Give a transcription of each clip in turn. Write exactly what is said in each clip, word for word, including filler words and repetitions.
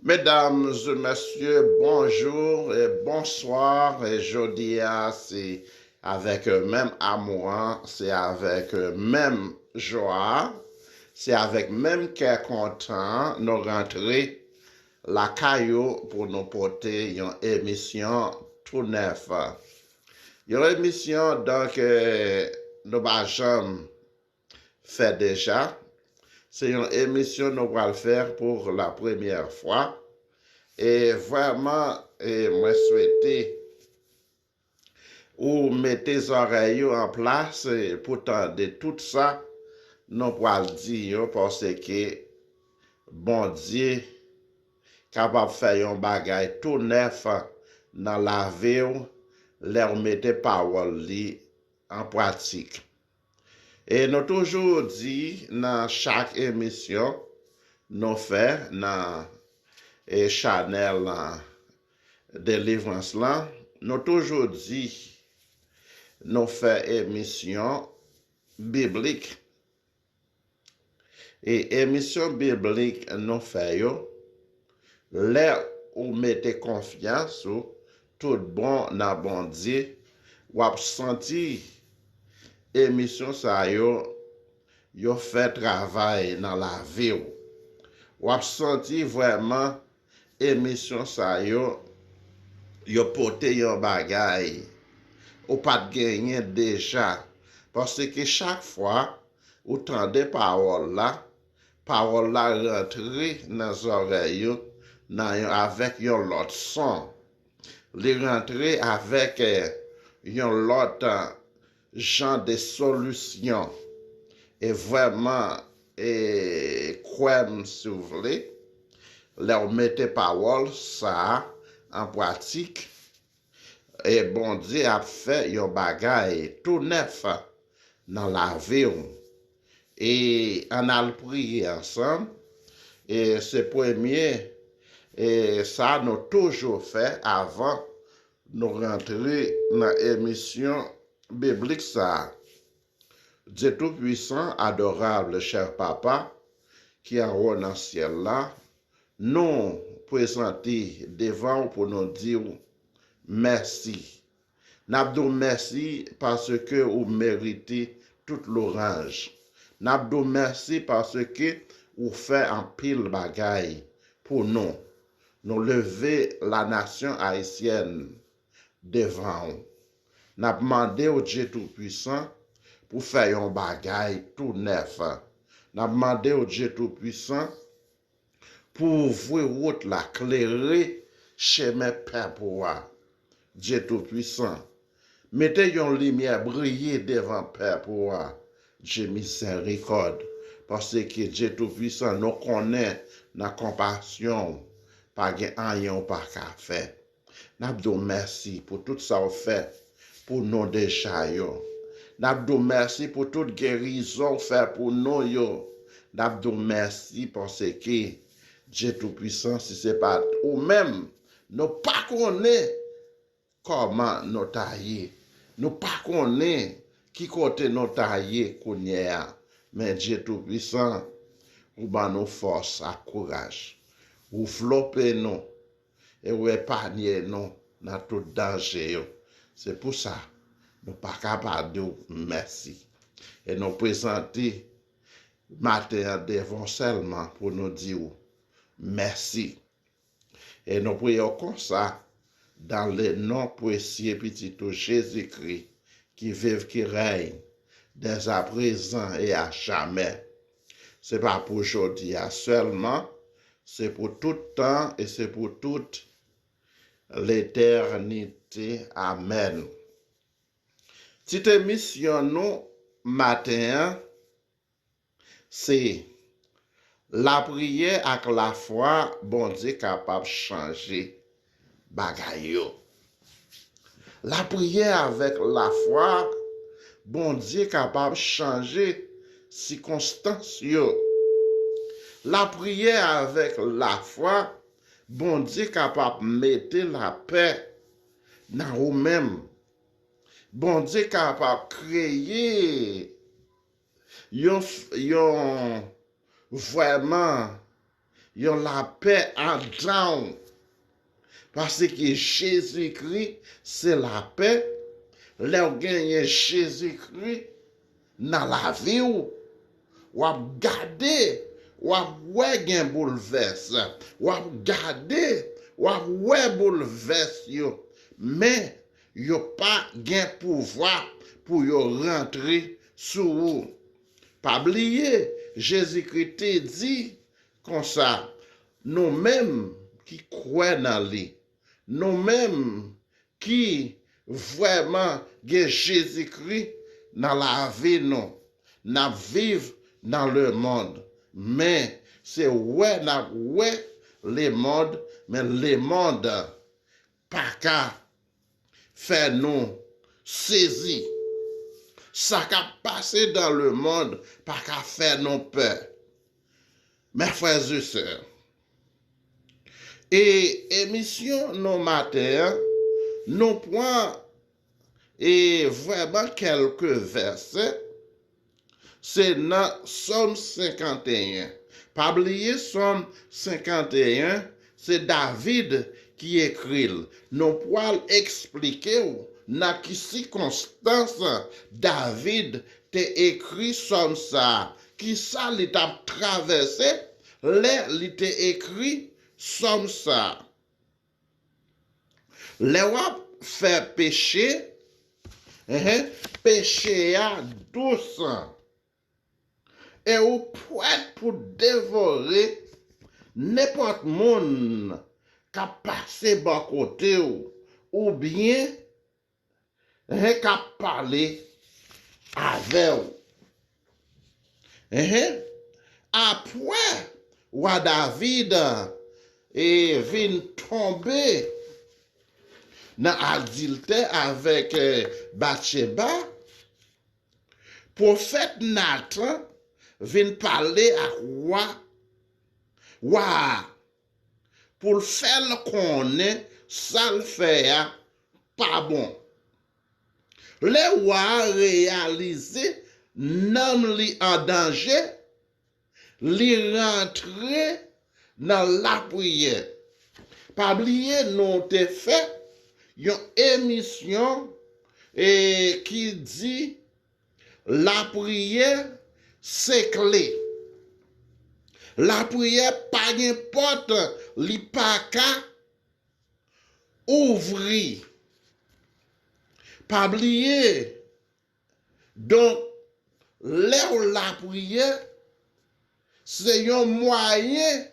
Medam e mesye, bonjou e bonswa. E jodi a, se avèk menm amou an, se avèk menm jwa, se avèk menm kè kontan nou rantre lakay ou pou nou pote yon emisyon tou nèf. Yon emisyon, donk, eh, nou pa janm fè deja. Se yon emisyon nou pral fè pou la premyè fwa. E vrèman, e mwen swete ou mete zòrèy ou an plas, e pou tande tout sa nou pral di yo, paske Bondye kapab fè yon bagay tou nèf nan lavi w lè w mete pawòl li an pratik. E nou toujou di nan chak emisyon nou fè nan, e, chanèl, a, Delivrans lan, nou toujou di nou fè emisyon biblik. E emisyon biblik nou fè yo, lè ou mete konfyans ou tout bon nan Bondye, w ap santi emisyon sa yo, yo fè travay nan lavi w. W ap santi vrèman emisyon sa yo, yo pote yon bagay ou pa t genyen deja. Paske chak fwa ou tande pawòl la, pawòl la rantre nan zòrèy ou nan yon, avèk yon lòt son. Li rantre avèk, eh, yon lòt, eh, jan de solisyon. E vrèman, e kwè m, si w vle, lè w mete pawòl sa a an pratik, e Bondye ap fè yon bagay tou nèf nan lavi w. E ann al priye ansanm. E se premye, e sa nou toujou fè avan nou rantre nan emisyon biblik sa a. Dye Toupwisan, adorab, chè Papa, ki anwo nan syèl la, nou prezante devan w pou nou di w mèsi. N ap di w mèsi paske ou merite tout lwanj. N ap di w mèsi paske ou fè anpil bagay pou nou. Nou leve lanasyon ayisyèn devan w. N ap mande w, Dye Toupwisan, pou fè yon bagay tou nèf. N ap mande w, Dye Toupwisan, pou ouvri wout la, klere chemen pèp ou a. Dye Toupwisan, mete yon limyè briye devan pèp ou a. Dye mizèrikòd, paske Dye Toupwisan, nou konnen nan konpasyon w, pa gen anyen w pa ka fè. N ap di w mèsi pou tout sa w fè pou nou deja yo. N ap di w mèsi pou tout gerizon w fè pou nou yo. N ap di w mèsi paske, Dye Toupwisan, si se pa t ou menm, nou pa konnen kòman nou ta ye. Nou pa konnen ki kote nou ta ye kounye a. Men Dye Toupwisan, ou ban nou fòs ak kouraj. Ou vlope nou e ou epanye nou nan tout danje yo. Se pou sa, nou pa ka pa di w mèsi. E nou prezante maten an devan w sèlman pou nou di w mèsi. E nou priye w konsa, dans le nom précieux Pitit ou Jezikri, ki viv, ki rèy, dès à présent et à jamais. Se pa pou jodi a sèlman, se pou tout tan e se pou tout letènite. Amèn. Tit emisyon nou maten an, se lapriyè ak lafwa Bondye kapab chanje bagay yo. Lapriyè avèk lafwa Bondye kapab chanje sikonstans yo. Lapriyè avèk lafwa Bondye kapab mete lapè nan ou menm. Bondye kapab kreye yon, yon vrèman yon lapè andan w. Paske Jezikri se lapè. Lè w genyen Jezikri nan lavi w, w ap gade, w ap wè gen boulvès. W ap gade, w ap wè boulvès yo. Men, yo pa gen pouvwa pou yo rantre sou ou. Pa bliye, Jezikri te di konsa, nou menm ki kwè nan li, nou menm ki vrèman gen Jezikri nan lavi nou, n ap viv nan lemonn. Men, se wè n ap wè lemonn, men lemonn pa ka fè nou sezi. Sa k ap pase dans le monde pa ka fè nou pè. Mes frères et sœurs, e emisyon nou maten an, nou pran e vrèman kèlke vèsè, se nan Sòm senkanteyen. Pa bliye Sòm senkanteyen, se David ki ekri l. Nou pral eksplike w nan ki sikonstans David te ekri Sòm sa a, kisa li t ap travèse lè li te ekri Sòm sa a. Lè w ap fè peche, enhen, peche a dous, e ou prèt pou devore nenpòt moun k ap pase bò kote w, oubyen, enhen, k ap pale avè w. Enhen. Apre wa David, e, vin tonbe nan adiltè avèk, e, Batcheba, pwofèt Natan vin pale ak wa, wa a, pou l fè l konnen sa l fè a pa bon. Lè wa a reyalize nanm li an danje, li rantre nan lapriyè. Pa bliye nou te fè yon emisyon, e, ki di lapriyè se kle. Lapriyè pa gen pòt li pa ka ouvri. Pa bliye, donk, lè w lapriyè, se yon mwayen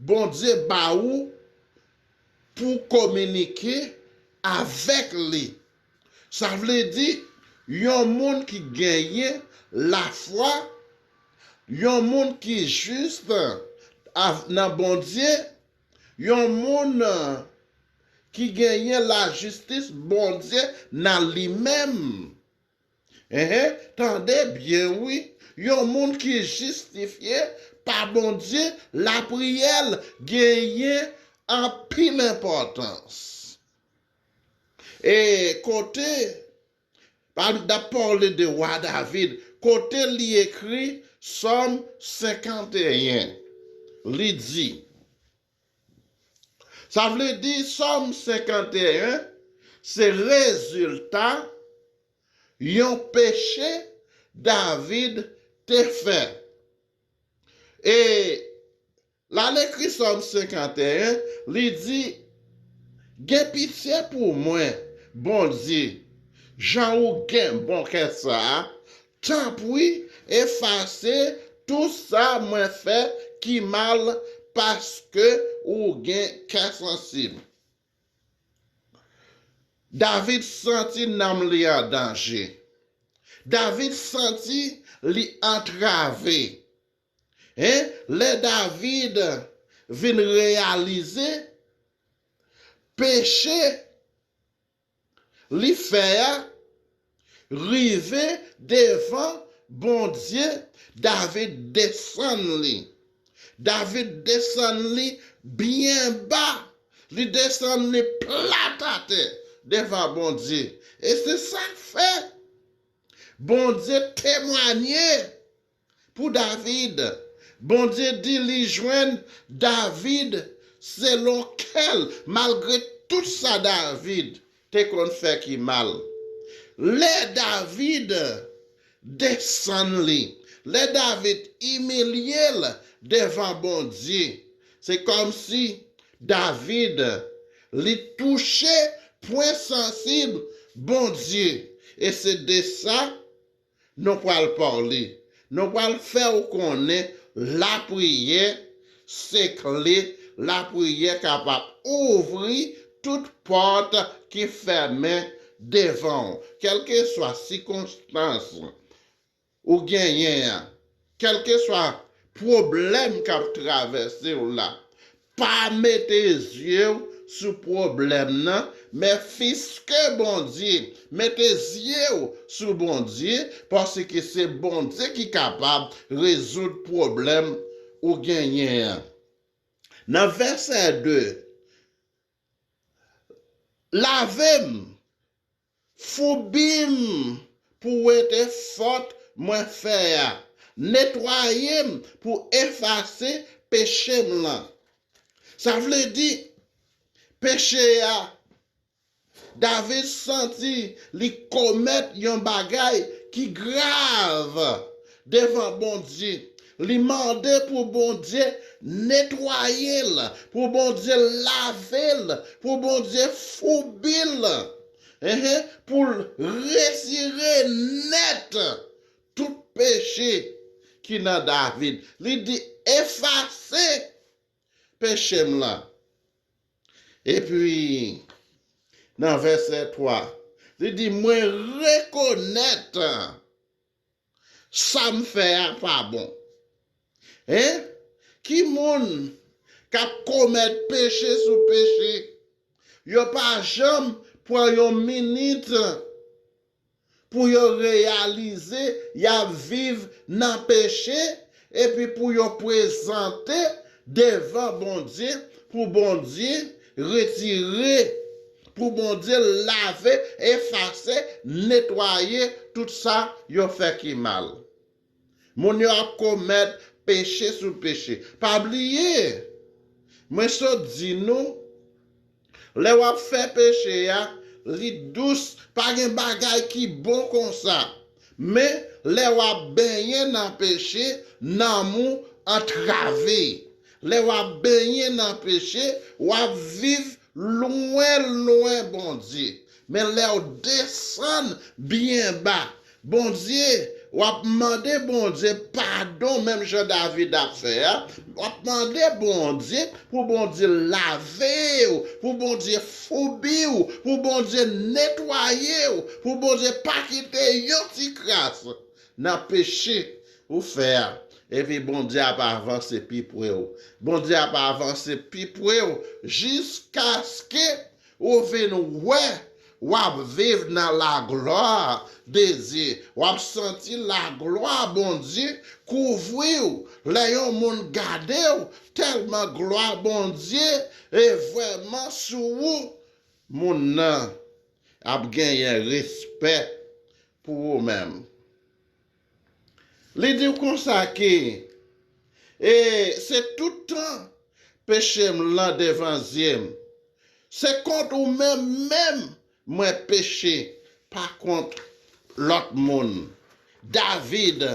Bondye ba ou pou kominike avèk li. Sa vle di, yon moun ki genyen lafwa, yon moun ki jis av-, nan Bondye, yon moun ki genyen lajistis Bondye nan li menm. Enhen, tande byen wi. Yon moun ki jistifye pa Bondye, lapriyè l genyen anpil enpòtans. E kote, pa, n ap pale de wa David, kote li ekri Sòm senkanteyen, li di, sa vle di Sòm senkanteyen, se rezilta yon peche David te fè. E l al ekri Sòm senkanteyen, li di, gen pitye pou mwen, Bondye, jan ou gen bon kè sa a, tanpri, efase tou sa mwen fè ki mal, paske ou gen kè sansib. David santi nanm li an danje. David santi li antrave. Hein? Lè David vin reyalize peche li fè a rive devan Bondye, David desann li. David desann li byen ba. Li desann li plat atè devan Bondye. E se sa k fè Bondye temwanye pou David. Bondye di li jwenn David selon kè l, malgre tout sa David te konn fè ki mal. Lè David desann li, lè David imilye l devan Bondye, se kòmsi David, li touche pwen sansib Bondye. E se de sa nou pral pale. Nou pral fè w konnen lapriyè se kle, lapriyè kapab ouvri tout pòt ki fèmen devan w. Kèlkeswa sikonstans ou genyen an, kèlkeswa pwoblèm k ap travèse w la, pa mete zye w sou pwoblèm nan, men fiske Bondye. Mete zye w sou Bondye, paske se Bondye ki kapab rezoud pwoblèm ou genyen an. Nan vèsè de, lave m, foubi m pou wete fòt mwen fè a, netwaye m pou efase peche m lan. Sa vle di, peche a, David santi li komèt yon bagay ki grav devan Bondye. Li mande pou Bondye netwaye l, pou Bondye lave l, pou Bondye foubi l, enhen, pou l retire nèt tout peche ki nan David. Li di, efase peche m lan. Epi, nan vèsè twa, li di, mwen rekonèt sa m fè a pa bon. Hein? Ki moun k ap komèt peche sou peche? Yo pa janm pran yon minit pou yo reyalize y ap viv nan peche, epi pou yo prezante devan Bondye, pou Bondye retire, pou Bondye lave, efase, netwaye tout sa yo fè ki mal. Moun yo ap komèt peche sou peche. Pa bliye, mwen sot di nou, lè w ap fè peche a, li dous, pa gen bagay ki bon konsa. Men, lè w ap benyen nan peche, nanm ou antrave. Lè w ap benyen nan peche, w ap viv lwen, lwen Bondye. Men lè w desann byen ba, Bondye, w ap mande Bondye padon, menm jan David ap fè a. W ap mande Bondye pou Bondye lave w, pou Bondye foubi w, pou Bondye netwaye w, pou Bondye pa kite yon ti kras nan peche ou fè a. Epi Bondye ap avanse pi pre w. Bondye ap avanse pi pre w jiskaske ou vin wè w ap viv nan laglwa de Dye. W ap santi laglwa Bondye kouvri w. Lè yon moun gade w, tèlman glwa Bondye e vrèman sou ou, moun nan ap genyen respè pou ou menm. Li di w konsa ke, e, se tout tan peche m lan devan zye m. Se kont ou menm menm mwen peche, pa kont lòt moun. David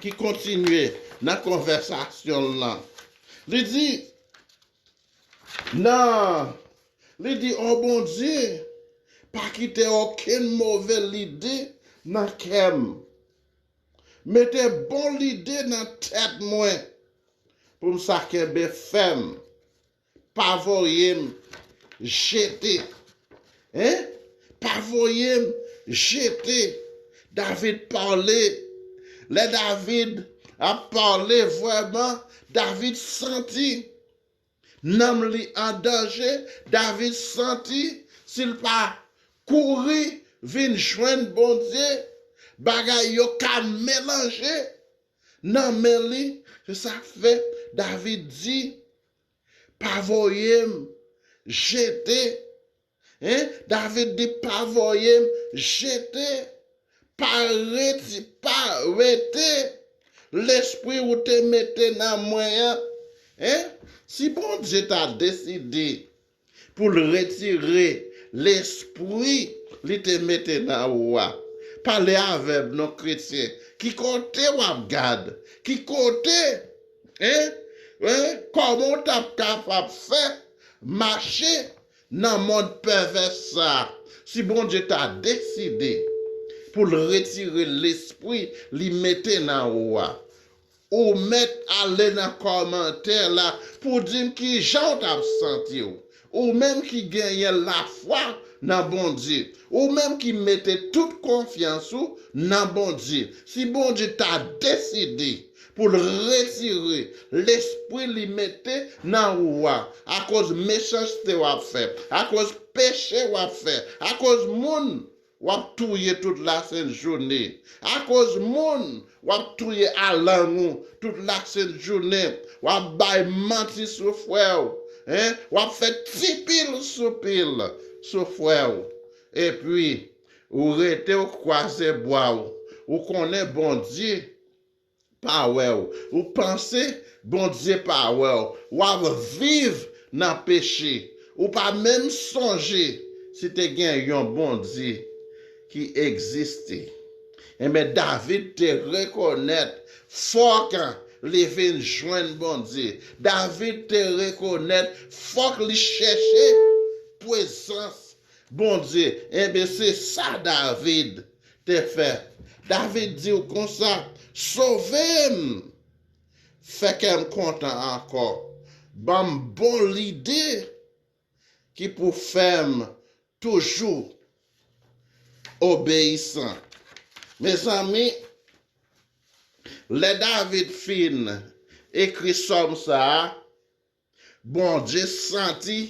ki kontinye nan konvèsasyon l lan. Li di, nan, li di, o Bondye, pa kite okenn move lide nan kè m. Mete bon lide nan tèt mwen pou m sa kenbe fèm. Pa voye m jete. Hein? Pa voye m jete. David pale. Lè David ap pale vrèman, David santi nanm li an danje. David santi si l pa kouri vin jwenn Bondye, bagay yo ka melanje nan men li. Se sa k fè David di, pa voye m jete. Hein? David di, pa voye m jete, pa reti, pa rete. Lespri ou te mete nan mwen an, en? Si Bondye ta deside pou l retire lespri li te mete nan ou a, pale avè m non kretyen, ki kote w ap gad? Ki kote? En? En? Kòman w t ap kapab fè mache nan mond pèvè sa a? Si Bondye ta deside pou l retire lespri li mete nan ou a, ou mèt ale nan kòmantè la pou di m kijan w t ap santi w. Ou menm ki genyen lafwa nan Bondye, ou menm ki mete tout konfyans ou nan Bondye, si Bondye ta deside pou l retire lespri li mete nan ou a, akoz mechanste w ap fè, akoz peche w ap fè, akoz moun w ap touye tout lasent jounen, akoz moun w ap touye alang ou tout lasent jounen, w ap bay manti sou frè w, en, w ap fè ti pil sou pil sou frè w, epi ou rete w kwaze bwa w, ou konnen Bondye pa wè w. Ou panse Bondye pa wè w. W ap viv nan peche. Ou pa menm sonje si te gen yon Bondye ki egziste. Enben, David te rekonèt fòk li vin jwenn Bondye. David te rekonèt fòk li chèche prezans Bondye. Enben, se sa David te fè. David di w konsa, sove m, fè kè m kontan ankò, ban m bon lide ki pou fè m toujou obeyisan. Mezanmi, lè David fin ekri sòm sa a, Bondye santi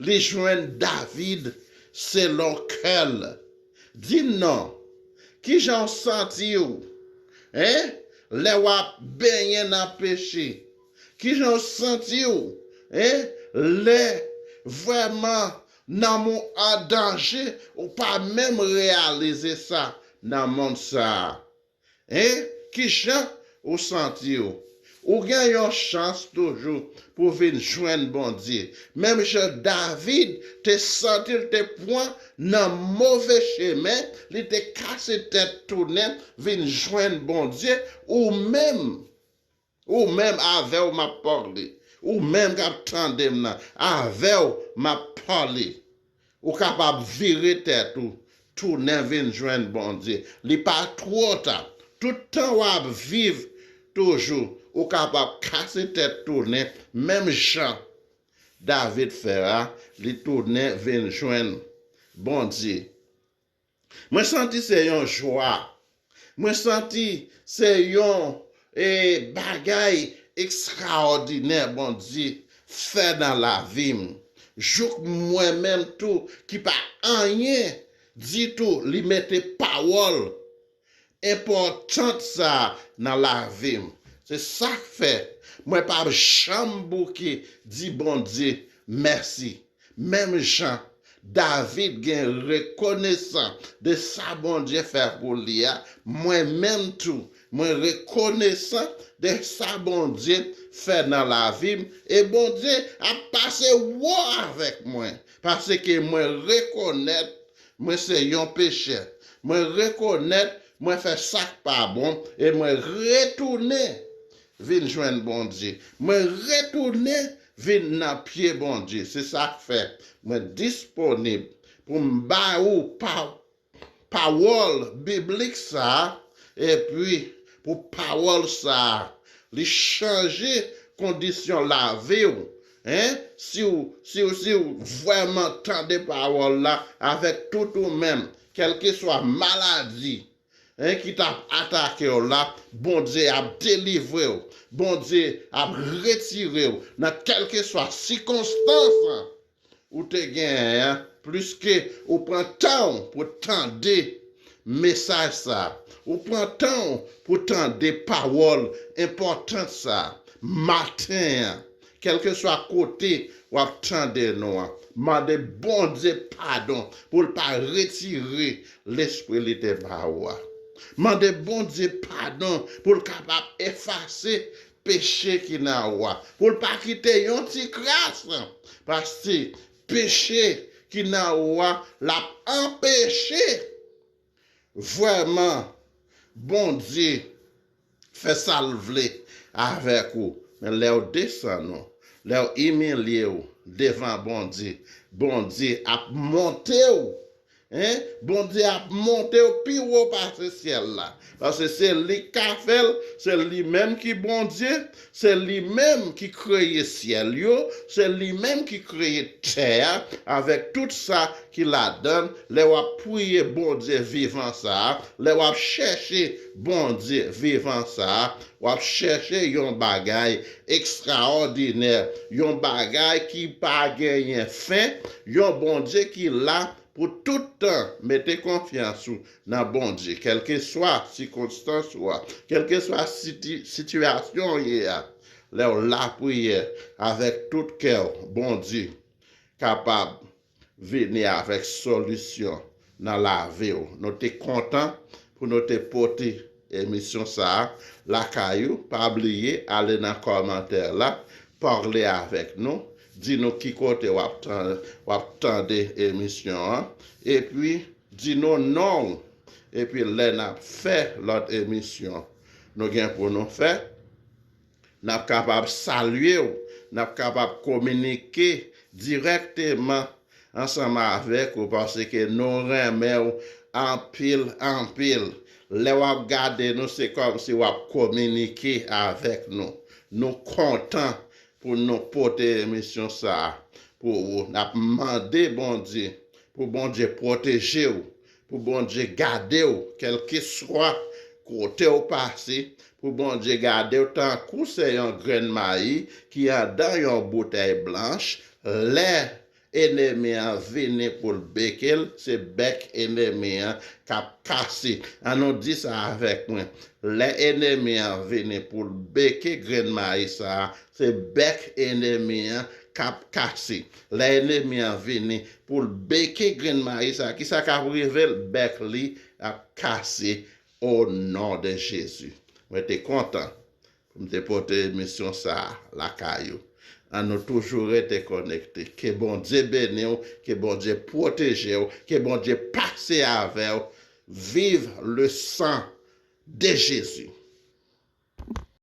li jwenn David selon kè l. Di m non, kijan w santi w, en, lè w ap benyen nan peche? Kijan w santi w, en, lè vrèman nanm ou an danje, ou pa menm reyalize sa nan mond sa a? En? Kijan ou santi w? Ou gen yon chans toujou pou w vin jwenn Bondye. Menm jan David te santi l te pran nan move chemen, li te kase tèt tounen vin jwenn Bondye, ou menm, ou menm avè w m ap pale, ou menm k ap tande m nan, avè w m ap pale. Ou kapab vire tèt ou, tounen vin jwenn Bondye. Li pa twò ta. Tout tan w ap viv toujou, ou kapab kase tèt tounen, menm jan David fè a, li tounen vin jwenn Bondye. Mwen santi se yon jwa. Mwen santi se yon, e, bagay ekstraòdinè Bondye fè nan lavi m. Jouk mwen menm tou ki pa anyen ditou, li mete pawòl enpòtant sa a nan lavi m. Se sa k fè mwen p ap janm bouke di Bondye mèsi. Menm jan David gen rekonesan de sa Bondye fè pou li a, mwen menm tou, mwen rekonesan de sa Bondye fè nan lavi m, e Bondye ap pase wo avèk mwen, paske mwen rekonèt mwen se yon pechè. Mwen rekonèt mwen fè sa k pa bon, e mwen retounen vin jwenn Bondye. Mwen retounen vin nan pye Bondye. Se sa k fè mwen disponib pou m ba ou pa, pawòl biblik sa a, epi pou pawòl sa a, li chanje kondisyon lavi w. En? Si w, si w, si w vrèman tande pawòl la avèk tout ou menm, kèlkeswa maladi, en, ki t ap atake w la, Bondye ap delivre w. Bondye ap retire w nan kèlkeswa sikonstans ou te genyen an, pliske ou pran tan w pou tande mesaj sa a. Ou pran tan w pou tande pawòl enpòtan sa a. Maten an, kèlkeswa kote w ap tande nou an, mande Bondye padon pou l pa retire lespri li te ba ou a. Mande Bondye padon pou l kapab efase peche ki nan ou a. Pou l pa kite yon ti kras. Paske peche ki nan ou a, l ap anpeche vrèman Bondye fè sa l vle avèk ou. Men lè w desann ou, lè w imilye w devan Bondye, Bondye ap monte w. Hein? Bondye ap monte w pi wo pase syèl la. Paske se li k ka fè l, se li menm ki Bondye, se li menm ki kreye syèl yo, se li menm ki kreye tè a, avèk tout sa ki ladan l. Lè w ap priye Bondye vivan sa a, lè w ap chèche Bondye vivan sa a, w ap chèche yon bagay ekstraòdinè, yon bagay ki pa genyen fen, yon Bondye ki la pou tout tan. Mete konfyans ou nan Bondye, kèlkeswa sikonstans ou a, kèlkeswa siti- sitiyasyon w ye a. Lè w lapriyè avèk tout kè w, Bondye kapab vini avèk solisyon nan lavi w. Nou te kontan pou nou te pote emisyon sa a lakay ou. Pa bliye ale nan kòmantè la, pale avèk nou, di nou ki kote w ap tan- w ap tande emisyon an, epi di nou non w. Epi lè n ap fè lòt emisyon nou gen pou nou fè, n ap kapab salye w, n ap kapab kominike dirèkteman ansanm avèk ou, paske nou renmen w anpil, anpil. Lè w ap gade nou, se kòmsi w ap kominike avèk nou. Nou kontan pou nou pote emisyon sa a pou ou. N ap mande Bondye pou Bondye pwoteje w, pou Bondye gade w, kèlkeswa kote w pase, pou Bondye gade w tankou se yon grenn mayi ki anndan yon boutèy blanch. Lè enemi an vini pou l beke l, se bèk enemi an k ap kase. An nou di sa avèk mwen. Lè enemi an vini pou l beke grenn mayi sa a, se bèk enemi an k ap kase. Lè enemi an vini pou l beke grenn mayi sa a, kisa k ap rive l? Bèk li ap kase, o non de Jezi. Mwen te kontan pou m te pote emisyon sa a lakay ou. An nou toujou rete konekte. Ke Bondye beni w, ke Bondye pwoteje w, ke Bondye pase avè w. Vive le sang de Jésus.